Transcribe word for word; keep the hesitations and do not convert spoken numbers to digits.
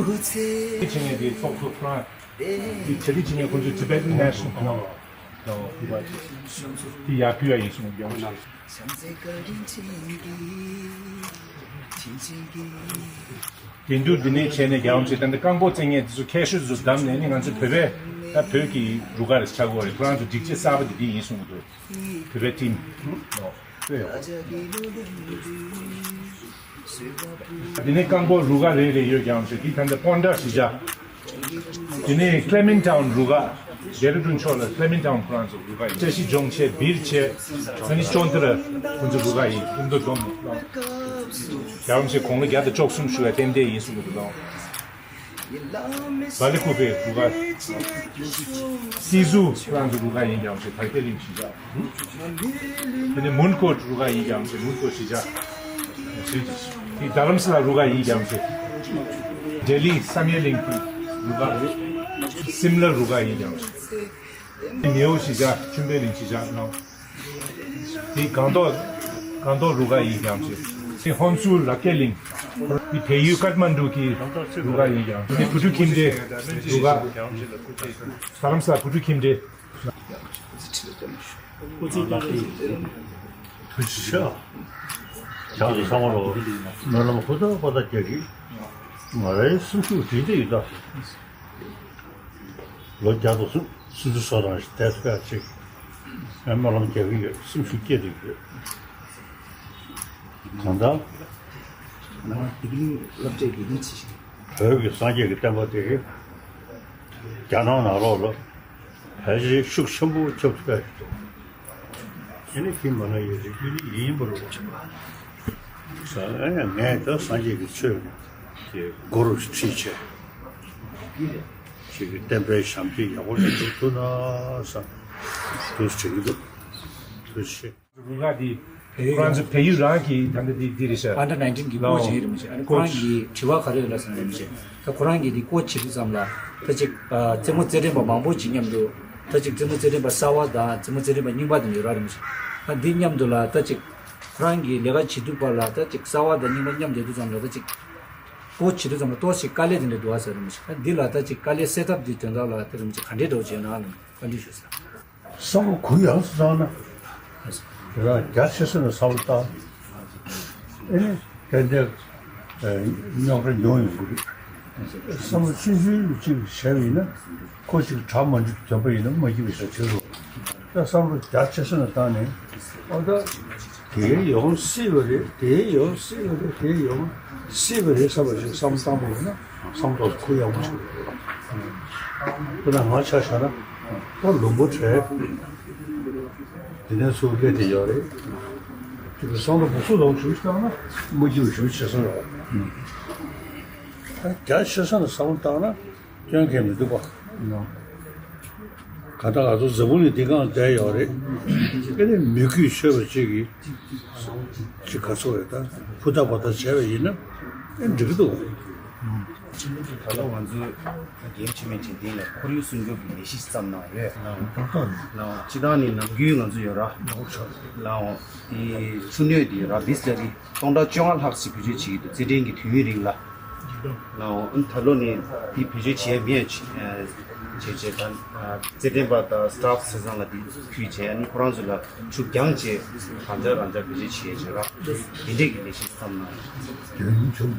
བྱེད་མཁན་དེའི་ཚོགས་གཙོ་ཁོ་རང་དེ་བྱེད་དུ་བྱེད་མཁན་ཁོང་ཚོས་Tibetan National Front་དེ་ཡར་ཕུལ་བ་ཡིན་གསུངས་ཀྱང་དེ་འདུག་འདི་ནས་བྱས་ནས་རྒྱལ་བ་ཆེ་ད་ནི་རྐང་པོ་བཙན་ངེས་དེ་ཚོ་ཁྱད་ཤོད་ཚོ་བདམས་ནས་ནི་ང་ཚོ་བོད་པའི་ད་བོད་ཀྱི་རུ་ཁག་རེ་ཆགས་ཀྱི་ཡོད་རེད། ཁོ་རང་ཚོ་སྒྲིག་ཆས་གསར་པ་དེ་འདི་ཡིན་གསུངས་ཀྱི་འདུག་བོད་པའི་ཊིམ་ནོ་བོད་ཡོད། འདི་ནས་རྐང་པ་རུ་ཁག་རེ་རེ་ཡོད་ཀྱང་ཞེས་འདི་ད་ལྟ་སྤོན་ཊ་གཞིས་ཆགས། འདི་ནས་Clement Town་རུ་ཁག་ཌེ་ར་ཌུན་ཕྱོགས་ལ་Clement Town་ཁོ་རང་ཚོ་རུ་ཁག་ཡིན། བཀྲ་ཤིས་ལྗོངས་བྱས་སྦིར་བྱས་ཨ་ནི་ཅོན་ཏ་ར་ཁོ་ཚོ་རུ་ཁག་ཡིན། ཨིན་རྡོ་ཌོམ་རྒྱལ་བ་ཆེ་དགུང་ལོ་བརྒྱ་དང་བཅུ་གསུམ་བཞུགས་པའི་རྟེན་འབྲེལ་ཡིན་གསུངས་འདུག་ལོ། བ་ལི་ཁུ་པེ་རུ་ཁག་སི་ཟུ་ཁོ་རང་ཚོ་རུ་ཁག་ཡིན་ཀྱང་ཞེས་དར་རྒྱས་གླིང་གཞིས་ཆགས། དེ་ནས་མུན་ཀོཊ་རུ་ཁག་ཡིན་ཀྱང་ཞེས་མུན་ཀོཊ་གཞིས་ཆགས། དེ་རྡ་རམ་ས་ལ་རུ་ཁག་ཡིན་ཀྱང་ཞེས་ལྡི་ལི་བསམ་ཡས་གླིང་གི་རུ་ཁག་རེད། སིམ་ལ་རུ་ཁག་ཡིན་ཀྱང་ཞེས་དེ་མེའོ་གཞིས་ཆགས་ཆུན་པེ་གླིང་གཞིས་ཆགས་ནང་། དེ་སྒང་ཏོག་སྒང་ཏོག་རུ་ཁག་ཡིན་ཀྱང་ཞེས་དེ་ཧོན་སུར་ལ་སྐད་གླིང་། དེ་བལ་ཡུལ་ཀཏ་མན་ཌུ་གི་རུ་ཁག་ཡིན་ཀྱང་དེ་བུ་ཕྲུག་ཁྱིམ་སྡེ་རུ་ཁག་རྡ་རམ་ས་ལ་བུ་ཕྲུག་ཁྱིམ་སྡེ། སྐུ་ཚེ་བརྟན་པ་ཞུ། ཐུགས་རྗེ་ཆེ། བྱང་དུ་ཚང་མ་ལོ་སྨོན་ལམ་ཧུར་ཐག་པ་ཐག་རྒྱག་གི། ང་རའི་སེམས་ཤུགས་བྲིས་ཏེ་ཡོད་ད། ལོ་བརྒྱ་དང་སུམ་ཅུ་སོ་དང་བསྡད་ཐུབ་ཡ་ཅིག་ངས་སྨོན་ལམ་རྒྱག་གི་ཡོད། སེམས་ཤུགས་སྐྱེད་དེ་ཡོད། གང་ལྟར། ང་བདེ་སྐྱིད་སློབ་གྲྭའི་དགེ་རྒན་བྱེད་བཞིན། བོད་ཀྱི་སངས་རྒྱས་ཀྱི་བསྟན་པ་དེ་རྒྱ་ནག་ནང་ལོགས་ལ་ཕལ་ཆེར་ཤུགས་ཆེན་པོ་ཁྱབ་ཐུབ་ཡ་ཞིག་འདུག་དེ་ནི་ཧི་མ་ལ་ཡའི་རི་རྒྱུད་ནི་ཡིན་པ་རུ་ཆེ་བ། ས་ཨེ་ངས་ད་སངས་རྒྱས་ཀྱི་ཆོས་ཀྱི་སྒོ་རུ་ཁྲིད་བྱས། ཁྱེད་ཀྱི་བསྟན་པའི་ཞབས་འདེགས་ཡག་པོ་ཞིག་འཇུག་ཐུབ་ན་བསམ་དུ་བྱེད་ཀྱི་འདུག་ཐུགས་རྗེ་ཆེ། རུ་ཁག་འདི་ཁོ་རང་ཚོ་བལ་ཡུལ་རང་གི་ད་ལྟ་འདི་འདི་རེད་ཤག Under nineteen་གི་ལའོ་ཀོ་ཆི་ཡིན་རེད་མ་གཞི། ཨ་ནི་ཁོ་རང་གི་དྲི་བ་ག་རེ་ཡོད་ལ་ཟེར་ན་རེད་མ་གཞི། ད་ཁོ་རང་གི་འདི་ཀོ་ཆི་བྱེད་དུས་ཙམ་ལ་ད་ཅིག་རྩེད་མོ་རྩེད་འགྲན་པ་མང་པོ་ཅིག་མཉམ་དུ་ད་ཅིག་རྩེད་མོ་རྩེད་འགྲན་པ་གསར་བ་དང་རྩེད་མོ་རྩེད་འགྲན་པ་རྙིང་པ་དེ་འདྲ་ཡོད་ར་རེད་མ་གཞི། ད་འདི་མཉམ་དུ་ལ་ད་ཅིག་ཁོ་རང་གི་ལས་ཀ་བྱེད་དུས་བར་ལ་ད་ཅིག་གསར་བ་དང་རྙིང་པ་མཉམ་དུ་ཡོད་དུས་ཙམ་ལ་ད་ཅིག་ཀོ་ཆི་བྱེད་དུས་ཙམ་ལ་ཏོག་ཙམ་དཀའ་ལས་དེ་འདྲ་འདུག་ཨ་ཟེར་རེད་མ་གཞི། ད་འདི་ལ་ད་ཅིག་དཀའ་ལས་སེལ་ཐབས་འདི་དོན་དག་ལ་ད་རེད་མ་གཞི་ག་འདྲའི་འདྲ་བོ་བྱས་ན་ཨ་ལ། བཀའ་འདྲི་ཞུ་ས། བསམ་བློ་གུ་ཡངས་སུ་བཏང་ན། དེ་རང་རྒྱ་ཆེ་ས་ནས་བསམ་བློ་བཏང་། ཨེ་ནི་ཏན་ཏན་རྙོག་དྲ་ཉུང་ཡོང་གི་རེད། བསམ་བློ་ཆུང་ཆུང་ཅིག་བྱས་པ་ཡིན་ན་ཁོ་ཅིག་གྲ་མ་འགྲིག་དོན་པ་ཡིན་ན་མ་སྐྱིད་པ་ཞིག་བྱེད་རོགས། ད་བསམ་བློ་རྒྱ་ཆེ་ས་ནས་བཏང་ནས་ཨོ་ད། དེ་ཡོང་སྲིད་པ་རེད། དེ་ཡོང་སྲིད་པ་རེད། དེ་ཡོང་སྲིད་པ་རེད་བསམ་པ་ཞིག་བསམ་བློ་བཏང་པ་ཡིན་ན་བསམ་བློ་ཁུར་ཡག་པོ་ཞིག་རེད། དཔེར་ན་ང་ཆ་བཞག་ན་ད་ལུང་པ་བྲལ་དེ་ནས་ཚུར་སླེབས་བསྡད་ཡོད་རེད། དེ་གི་བསམ་བློ་སྦུག་སུ་ལོག་ཞུ་བཏང་ན་མ་སྐྱིད་པ་ཞུ་བྱེད་སོང་རེད། རྒྱ་ཆེ་ས་ནས་བསམ་བློ་བཏང་ན། སྐྱོན་གང་ཡང་མི་འདུག་པ། ག་ད་ང་ཚོ་འཛམ་བུ་གླིང་འདི་སྒང་བསྡད་ཡོད་རེད། དེ་ནས་མི་རྒྱུད་ཆོད་པ་ཅིག་གིས་ཅིག་ག་ཚོད་རེད་ད་ཧུར་ཐག་འབད་ཐག་བྱས་པ་ཡིན་ན་ཨེ་འགྲིག་གི་འདུག་ད་ལོ་ང་ཚོས་རྒྱལ་ཕྱི་མའི་དྲན་རྟེན་ལ་ཁོར་ཡུག་སྲུང་སྐྱོབ་ཀྱི་ལས་གཞི་བརྩམས་གནང་ཡོད། ལའོ་སྤྱི་བཏང་ནས་ནམ་རྒྱུན་ང་ཚོ་ཡོད་ར། ལའོ་དེ་ཆུ་སྣོད་དེ་ཡོད་ར་བིས་ལ་རི། སྟོང་ཕྲག་བཅོ་ལྔ་ལྷག་ཅིག་བེད་སྤྱོད་བྱེད་ཀྱི་འདུག་རྩེད་འགྲན་གྱི་དུས་ཡུན་རིང་ལ། ལའོ་ཨ་ནི་ད་ལོ་ནས་དེ་བེད་སྤྱོད་བྱས་མེད་བྱས་བྱས་ད་རྩེད་འགྲན་པ་དང་སི་ཊཱཕ་ཚང་ལ་དེ་ཕུལ་བྱས་ཨ་ནི་ཁོ་རང་ཚོ་ལ་ཆུ་རྒྱང་བཅས་རང་འཇགས་རང་འཇགས་བེད་སྤྱོད་བྱས་བྱས་ར་དེ་འདྲས་ཀྱི་ལས་གཞི་བརྩམས་གནང་ཡོད། དེ་རིང་ཆུ།